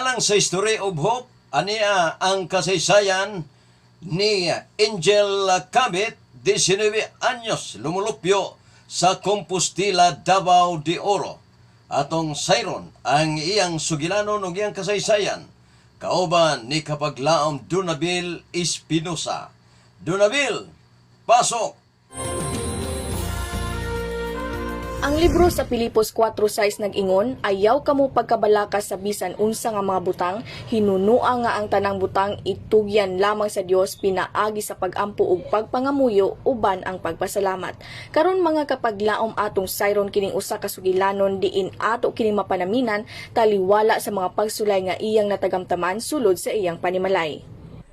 Alang sa Story of Hope, ania ang kasaysayan ni Angel Cabit, 19 anyos, lumulupyo sa Compostela, Davao de Oro. Atong sayron ang iyang sugilanon ug iyang kasaysayan kauban ni Kapaglaom Dunabil Espinosa. Dunabil, pasok! Ang libro sa Pilipos 4:6 nag-ingon, "Ayaw kamo pagkabalaka sa bisan unsa nga mga butang, hinunua nga ang tanang butang itugyan lamang sa Dios pinaagi sa pag-ampo ug pagpangamuyo uban ang pagpasalamat." Karon, mga kapaglaom, atong sayron kining usa ka sugilanon diin ato kining mapanaminan taliwala sa mga pagsulay nga iyang natagamtaman sulod sa iyang panimalay.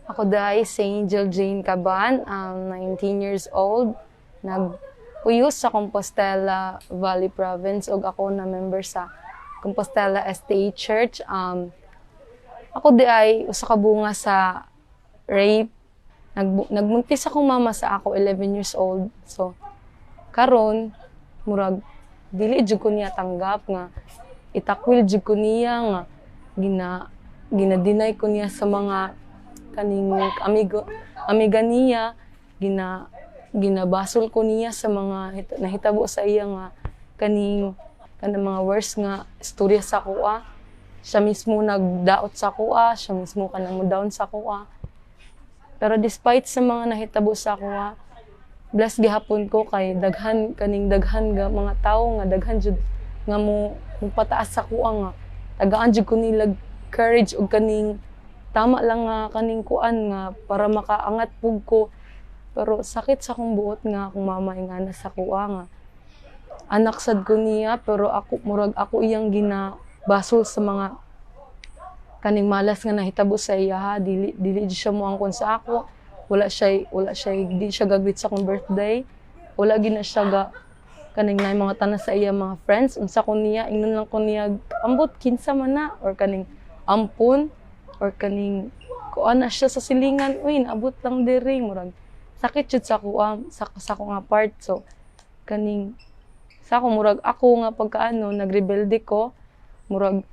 Ako diay si Angel Jane Caban, 19 years old, nagpuyos sa Compostela Valley Province ug ako na member sa Compostela SDA Church. Ako diay usa ka bunga sa rape. Nagbuntis akong mama sa ako 11 years old. So karon murag dili jud ko niya tanggap nga itakwil jud ko niya nga gina-deny ko niya sa mga kaning amigo amiga niya, ginabasol ko niya sa mga nahitabo sa iya nga kaning kanang mga worst nga istorya sa akoa. Siya mismo nagdaot sa akoa, siya mismo kanang mo down sa akoa. Pero despite sa mga nahitabo sa akoa, blessed gihapon ko kay daghan kaning daghan ga mga tawo nga daghan jud nga mo pataas sa akoa nga tagaan jud ko nila courage ug kaning tama lang nga kaning kuan nga para makaangat pug ko. Pero sakit sa akong buot nga akong mama ingana sa akoa nga anak sad ko niya, pero ako murag ako iyang ginabasol sa mga kaning malas nga nahitabo sa iya ha. Dili jud siya moangkon sa ako. Wala siya di siya ga-greet sa akong birthday. Wala gina siya ga kaning naay mga tanan sa iya mga friends. Unsa ko niya, ingnon lang ko niya, "Ambot kinsa man na," or kaning ampon or kaning kuan na siya sa silingan, "Uy, naabot lang diri." Murag sakit jud sa kuha sa ako nga part. So kaning sa ako murag ako nga pagkaano nagrebelde ko, murag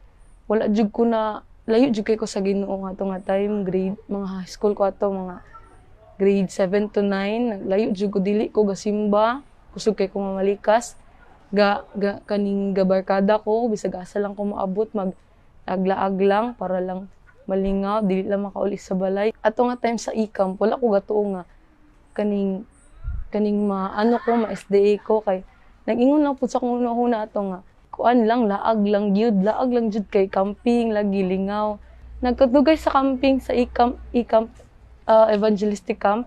wala jud ko na, layo jud kay ko sa Ginoo nga ato nga time. Grade mga high school ko ato, mga grade 7 to 9, naglayo jud ko, dili ko gasimba, kusog kay ko mamalikas, ga, ga kaning gabarkada ko bisag asa lang ko moabot, mag aglaag lang para lang malingaw, dili lang makauli sa balay. Ato nga time sa e-camp, wala ko gatuo nga kaning ma ano ko, ma SDA ko, kay nag-ingon lang pud sa akong huna ato nga kuan lang, laag lang gyud, laag lang jud kay camping lagi, lingaw. Nagkadugay sa camping sa e-camp, e-camp evangelistic camp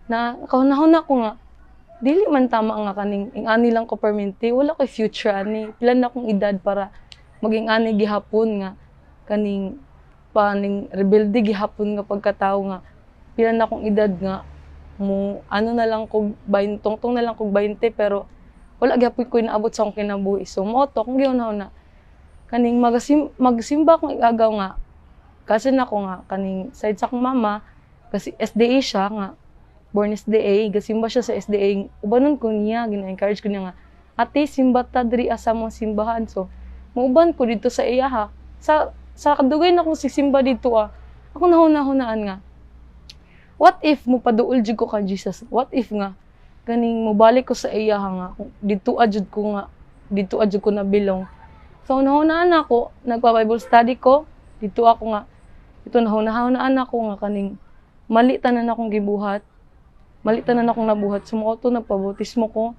na kahuna-huna ko nga dili man tama nga kaning ing-ani lang ko permanente, wala koy future ani. Pila na akong edad para maging ani gihapon nga kaning paning rebelde gihapon nga pagkatawo nga pila na akong edad nga mo ano na lang kog 20, tungtong na lang kog 20, pero wala gyapon ko inaabot sa akong kinabuhi. So mao to akong gihuna-huna, kaning magsimba akong igagaw nga kasi nako nga kaning side sa akong mama kasi SDA siya nga born SDA, gasimba siya sa SDA. Ubanon ko niya, gina-encourage ko niya nga, "Ate, simba ta diri sa mong simbahan." So muuban ko dito sa iya ha. Sa kadugay na akong sisimba dito ah, ako nahuna-hunaan nga, what if mupaduol jud ko kang Jesus? What if nga kaning mobalik ko sa iya ha nga dito jud ko nga dito jud ko nabilong? So nahunaan ako, nagpa-Bible study ko dito ako nga ito, nahunahunaan ako nga kaning mali tanan akong gibuhat, mali tanan akong nabuhat. So mao to, nagpabautismo ko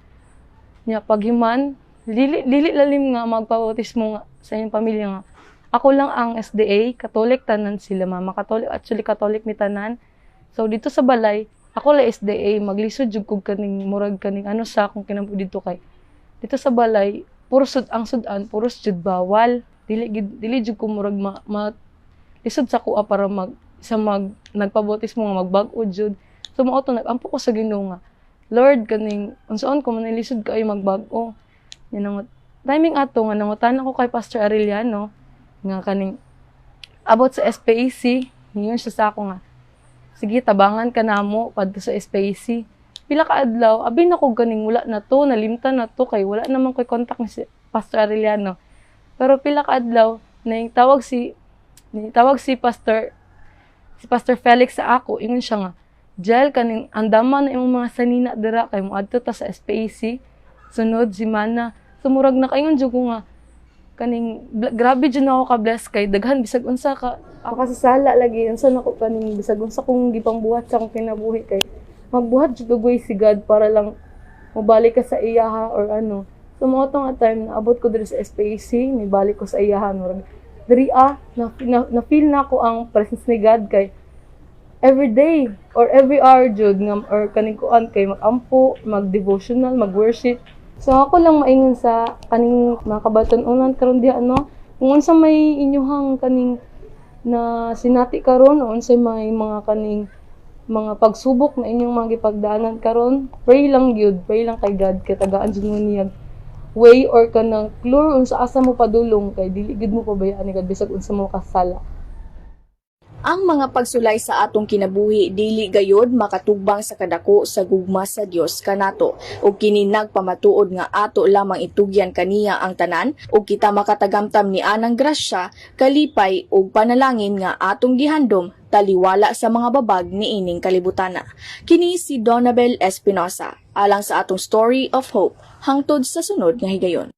nya. Paghiman, dili dili lalim nga magpabautismo nga sa inyong pamilya nga ako lang ang SDA. Catholic tanan sila mama, Catholic actually, Catholic mi tanan. So dito sa balay ako lang SDA. Maglisod jud kog kaning murag kaning ano sa akong kinabuhi dito kay dito sa balay puro sud ang sudan, puro jud bawal. Dili gid, dili jud ko murag ma lisod sa kuha para mag sa mag nagpabautismo nga magbag-o jud. So mao to, nag-ampo ko sa Ginoo nga, "Lord, kaning unsaon ko man, lisod kaayo magbag-o." Yan ang timing ato nga nangutana ko kay Pastor Arellano nga kaning about sa SPAC. Niingon siya sa ako nga, "Sige, tabangan ka namo padto sa SPAC." Pila ka adlaw, abi na ko kaning wala na to, nalimtan na to kay wala naman koy contact ni si Pastor Arellano. Pero pila ka adlaw, naing tawag si Ni tawag si Pastor Felix sa ako. Ingon siya nga, "Jel, kaning andama na imong mga sanina dira kay moadto ta sa SPAC sunod semana." So murag nakaingon jud ko nga kaning grabe jud na ako ka-bless kay daghan, bisag unsa ka makasasala lagi, unsa nako kaning bisag unsa kong gipangbuhat sa akong kinabuhi, kay magbuhat jud og way si God para lang mobalik ka sa iyaha or ano. So mao to nga time naabot ko diri sa SPAC, mibalik ko sa iyaha, murag diri na feel na ako ang presence ni God kay every day or every hour jud nga or kaning kuan kay mag-ampo, mag-devotional, mag-worship. So ako lang maingon sa kaning mga kabatan-unan karon diha, no, kung unsa may inyuhang kaning na sinati karon o unsay may mga kaning mga pagsubok na inyong mga gipagdaanan karon, pray lang gyud, pray lang kay God kay tagaan jud mo niya way or kanang clue unsa asa mo padulong, kay dili gyud mo pabayaan ni God bisag unsa mo kasala. Ang mga pagsulay sa atong kinabuhi dili gayod makatugbang sa kadako sa gugma sa Dios kanato, ug kini nagpamatuod nga ato lamang itugyan kaniya ang tanan ug kita makatagamtam ni anang grasya, kalipay ug panalangin nga atong gihandom taliwala sa mga babag niining kalibutana. Kini si Donabel Espinosa alang sa atong Story of Hope, hangtod sa sunod nga higayon.